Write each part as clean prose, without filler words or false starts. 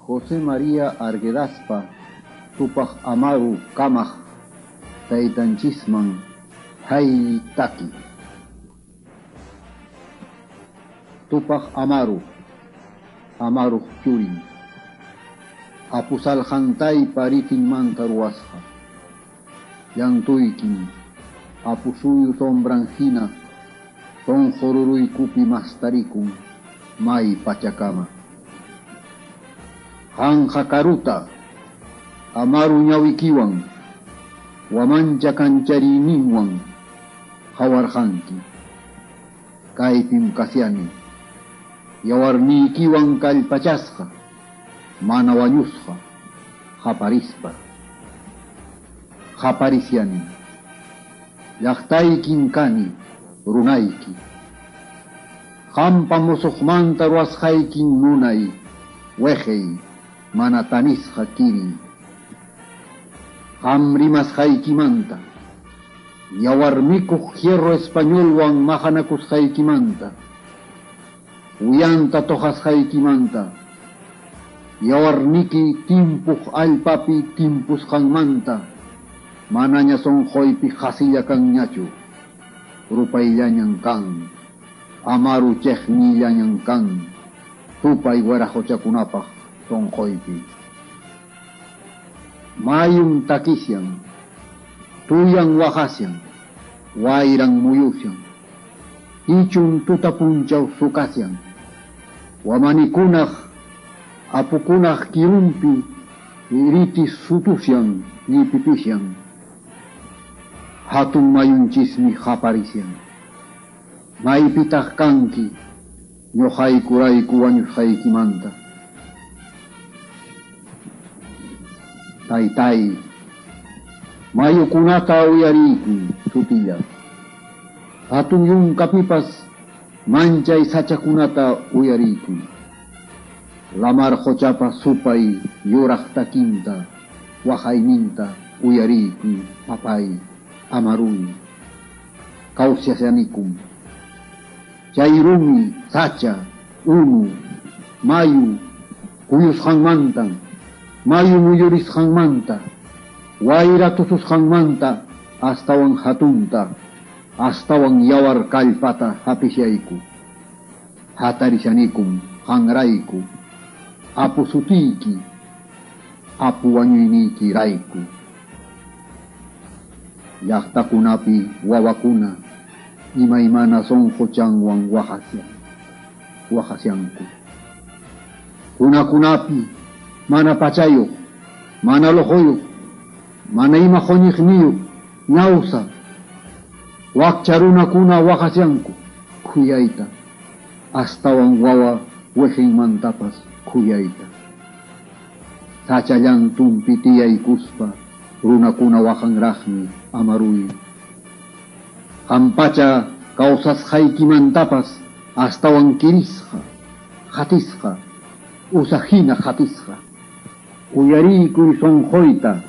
José María Arguedaspa Tupaq Amaru kamaq taytanchisman haylli taki. Tupaq Amaru, Amaruq churin. Apusalqantaypa ritinmanta ruwasqa. Llantuykim, Apu suyu sombran hina sunqu ruruykupi mastarikun may pachakama. Qamqa karuta, Amaru ñawikiwan, wamancha kanchariyninwan qawarqanki. Kaypim kasiani, yawarniykiwan kallpachasqa, mana wañusqa, qaparispa. Qaparisiani. Llaqtaykim kani, runayki. Qampa musuqmanta ruwasqaykim munay, weqey, mana tanisqa kiriy. Qam rimasqaykimanta, yawar mikuq hierro españolwan maqanakusqaykimanta, uyanta toqasqaykimanta, yawarniki timpuq allpapi timpusqanmanta manaña sunquypi qasilla kanñachu, rupayllañan kan, amaru chiqniyllañan kan, supay wiraquchakunapaq sunquypi. Mayum takisyan, tuyan waqasyan, wayran muyusyan, ichun tuta punchaw sukasyan, wamanikunaq, apukunaq kirunpi riti sutusyan, llipipisyan, hatun mayunchismi qaparisyan. Maypitaq kanki ñuqaykurayku wañusqaykimanta? Taytáy, mayukunata uyariykuy sutilla. Hatun yunkapipas manchay sachakunata uyariykuy. Lamar quchapa supay yuraq takinta, waqayninta uyariykuy, papáy, amaruy. Kawsashanikum. Chay rumi, sacha, unu, mayu kuyusqanmantan, mayu muyurisqanmanta, wayra tususqanmanta astawan hatunta, astawan yawar kallpata hapishayku. Hatarishanikum qanrayku, apu sutiyki, apu wañuyniykirayku. Llaqtakunapi wawakuna imaymana sunquchanwan waqashan, waqashanku. Kunakunapi mana pachayuq, mana luquyuq, mana ima quñiqniyuq ñawsa wakcha runakuna waqashanku khuyayta, astawan wawa wiqinmantapas khuyayta. Sacha llantunpi tiyaykuspa runakuna waqanraqmi, amaruy. Qampacha kawsasqaykimantapas astawan kirisqa, qatisqa, usa hina qatisqa. Uyariykuy sunquyta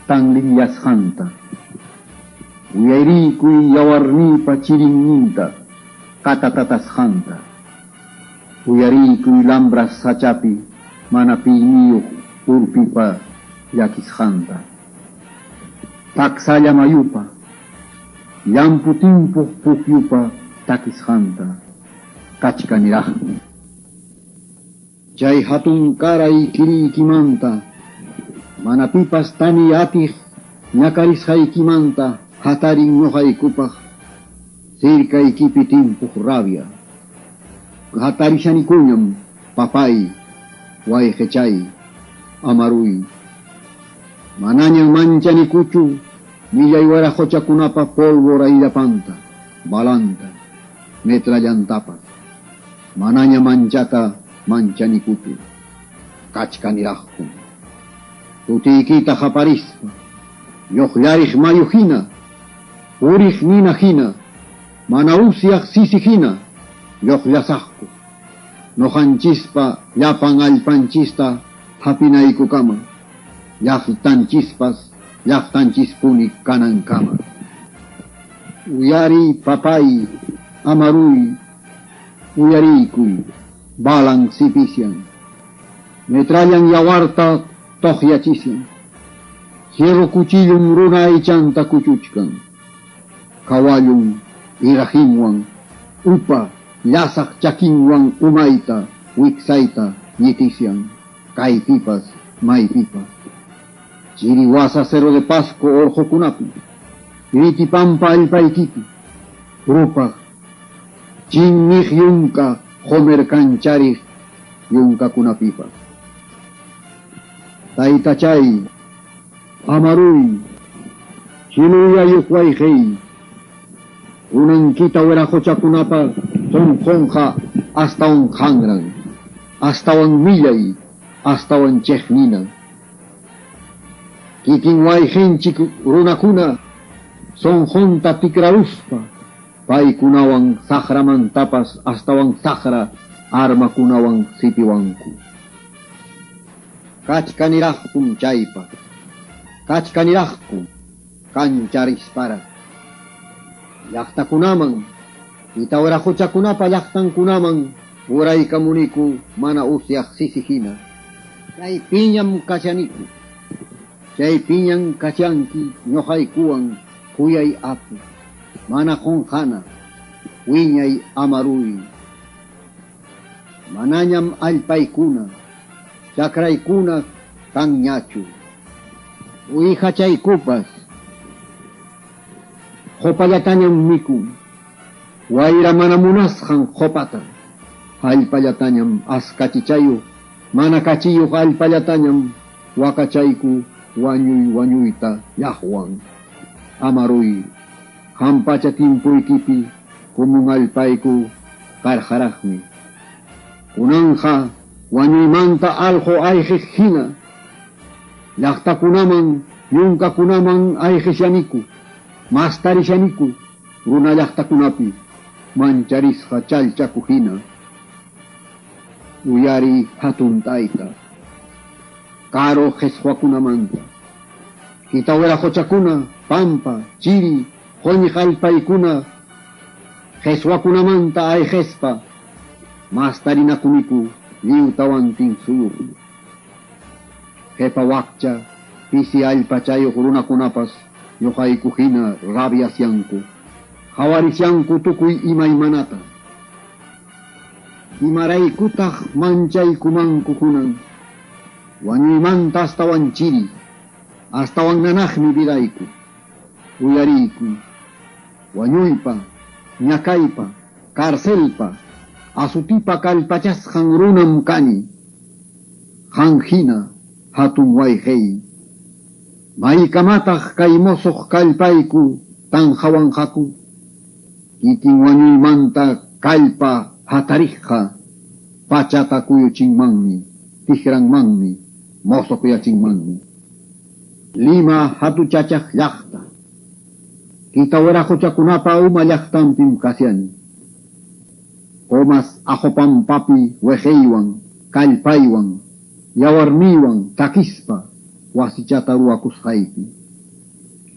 tanlillasqanta. Uyariykuy yawarniypa chirinninta qatatatasqanta. Uyariykuy lambras sachapi mana piyniyuq urpipa llakisqanta. Taksalla mayupa, llampu timpuq pukyupa takisqanta kachkaniraqmi. Chay hatunkaray kiriykimanta, mana pipas taniy atiq ñakarisqaykimanta hatarin ñuqaykupaq sirkaykipi timpuq rabia. Hatarishanikuñam, papáy, wayqechay, amaruy. Manañam manchanikuchu millay waraquchakunapa pólvora illapanta, balanta, metrallantapas. Manaña manchata manchanikuchu, kachkaniraqkum. Sutiykita qaparispa, lluqllariq mayu hina, puriq nina hina, mana usyaq sisi hina lluqllasaqku, ñuqanchispa llapan allpanchista hapinaykukama, llaqtanchispas llaqtanchispuni kanankama. Uyariy, papáy, amaruy, uyariykuy, balan sipisian. Metrallan yawarta toqyachishan. Fierro cuchillum runa aychanta kuchuchkan. Kawallum irajinwan, upa, llasaq chakinwan umayta, wiksayta ñitishan, kaypipas, maypipas. Chiri wasa Cerro de Pasco orqokunapi, Ritipampa allpaykipi, rupaq, chinniq yunka qomer kanchariq yunkakunapipas. Taytachay, amaruy, chiluyayuq wayqey, kunankita wiraqochakunapa sunqunqa astawan qanran, astawan millay, astawan chiqnina. Kikin wayqinchik runakuna sunqunta tikraruspa paykunawan saqramantapas astawan saqra armakunawan sipiwanku. Kachkaniraqkum chaypas, kachkaniraqkum kancharisparaq. Llaqtakunaman, Itawiraquchakunapa llaqtankunaman uraykamuniku mana usyaq sisi hina. Chay piñam kachaniku, chay piñan kachanki ñuqaykuwan kuyay apu, mana qunqana, wiñay amaruy. Manañam allpaykuna, chakraykuna kanñachu. Uwihachaykupas qupallatañam mikun, wayra mana munasqan qupata. Allpallatañam askachichayuq, mana kachiyuq allpallatañam wakachayku wañuy wañuyta llaqwan. Amaruy, hampacha timpuykipi kumun allpayku qarqaraqmi. Kunanqa wañuymanta allqu ayqiq hina llaqtakunaman, yunkakunaman ayqishaniku, mastarishaniku runa llaqtakunapi mancharisqa challchaku hina. Uyariy hatun tayta, karu qhiswakunamanta. Kitawiraquchakuna, pampa, chiri, quñiq allpaykuna qhiswakunamanta ayqispa mastarinakuniku lliw tawantin suyupi. Qipa wakcha, pisi allpachayuq runakunapas ñuqayku hina rabiasyanku, qawarisyanku tukuy imaymanata. Imaraykutaq manchaykumanku kunan? Wañuymanta astawan chiri, astawan nanaqmi vidayku. Uyariykuy, wañuypa, ñakaypa, carcelpa, azutipa kallpachasqan runam kani, qan hina hatun wayqey. Maykamataq kay mosoq kallpayku tanqawanqaku? Kikin wañuymanta kallpa hatariqqa pachata kuyuchinmanmi, tikranmanmi, mosoqyachinmanmi. Lima hatuchachaq llaqta. Kita wiraquchakunapa uma llaqtanpim kashani. Comas Aqupampapi weqeywan, kallpaywan, yawarniywan takispa wasichata ruwakusqaypi.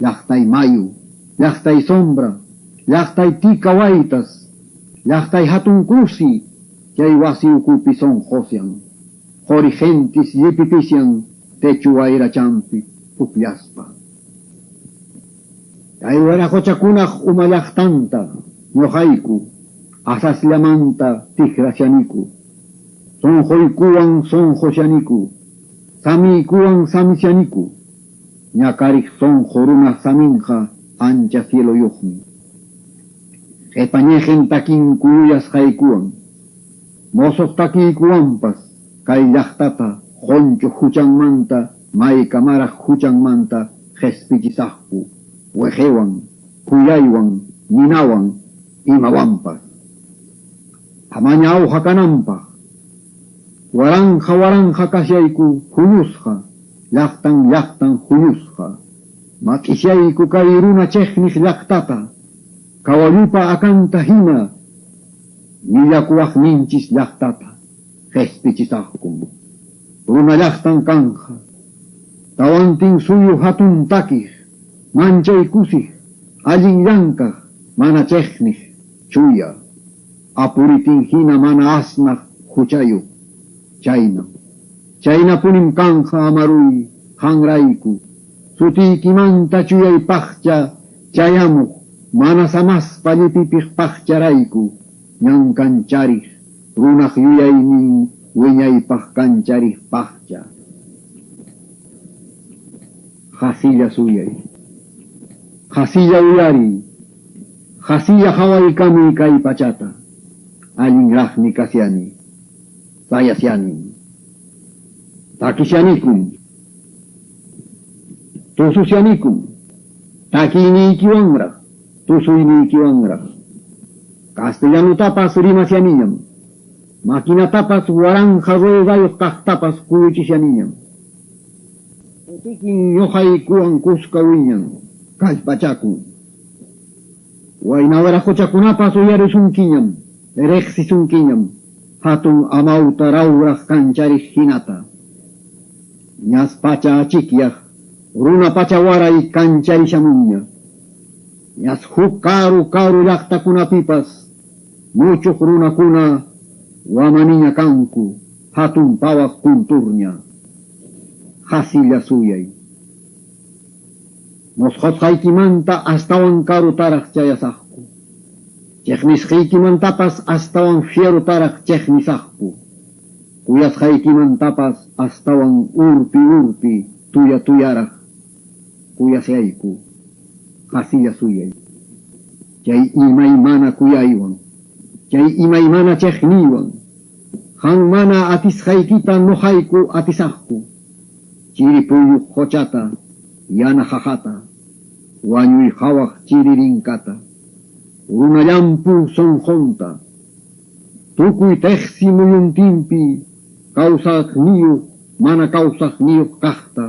Llaqtay mayu, llaqtay sombra, llaqtay tika waytas, llaqtay hatun cruzi chay wasi ukupi sonqosyan, qori gentis llipipisyan techu wayrachanpi pukllaspa. Kay wiraquchakunaq uma llaqtanta ñuqayku asasllamanta tikrashaniku, sonqoykuwan sonqoshaniku, samiykuwan samishaniku. Ñakariq sonqo runaq saminqa ancha cieloyuqmi. Qhipa ñiqin takinku yuyasqaykuwan, mosoq takiykuwanpas kay llaqtata qonchuq huchanmanta maykamaraq huchanmanta qespichisaqku, weqewan, khuyaywan, ninawan, imawanpas. Amaña awqa kananpaq, waranqa waranqa kasyayku huñusqa, llaqtan llaqtan huñusqa. Mat'isyayku kay runa chiqniq llaqtata, kawallupa akanta hina millakuwaqninchis llaqtata qespichisaqkum. Runa llaqtan kanqa, tawantin suyu hatun takiq, manchay kusiq, allin llankaq, mana chiqniq, chuya, apuritin hina mana asnaq huchayuq, chaynam. Chaynapunim kanqa amaruy qanrayku, sutiykimanta chuyay paqcha chayamuq mana samaspa llipipiq paqcharayku ñan kanchariq runaq yuyaynin wiñaypaq kanchariq paqcha. Qasilla suyay. Qasilla uyariy. Qasilla qawaykamuy kay pachata. Allinraqmi kasiani. Sayasianim. Takisianikum. Tususianikum. Takiyniykiwanraq, tusuyniykiwanraq. Castellanotapas rimasianiñam. Maquinatapas waranqa ruedayuq kaqtapas kuyuchisianiñam. Utikin ñuqaykuwan kuska wiñan, kallpachakun. Wayna wiraquchakunapas uyarisunkiñam, riqsisunkiñam, hatun amawta rawraq kanchariq hinata. Ñas pacha achikyaq, runa pacha waray kancharishamunña. Ñas huk karu karu llaqtakunapipas muchuq runakuna wamaniña kanku, hatun pawaq kunturña. Qasilla suyay. Mosqosqaykimanta astawan karutaraq chayasaqku. Chiqnisqaykimantapas astawan fierotaraq chiqnisaqku. Kuyasqaykimantapas astawan urpi-urpi tuya-tuyaraq kuyasayku. Qasilla suyay. Chay imaymana kuyaywan, chay imaymana chiqniywan, qam mana atisqaykita ñuqayku atisaqku. Chiri puyuq quchata, yana qaqata, wañuy qawaq chiri rinkata, runa llampu sunqunta, tukuy tiqsi muyuntinpi kawsaqniyuq mana kawsaqniyuq kaqta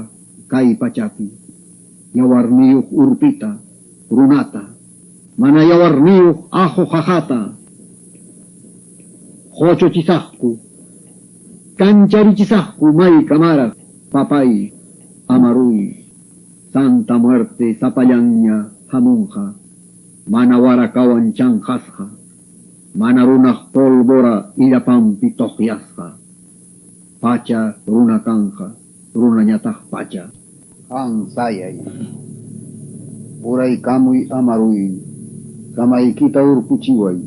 kay pachapi, yawarniyuq urpita, runata, mana yawarniyuq aqu qaqata quchuchisaqku. Kancharichisaqku maykamaraq, papay, amaruy, Santa Muerte sapallanña hamunqa, mana warakawan chanqasqa, mana runaq polvora illapanpi tuqyasqa. Pacha runa kanqa, runañataq pacha. Qan sayay. Uraykamuy amaruy, samaykita urkuchiway.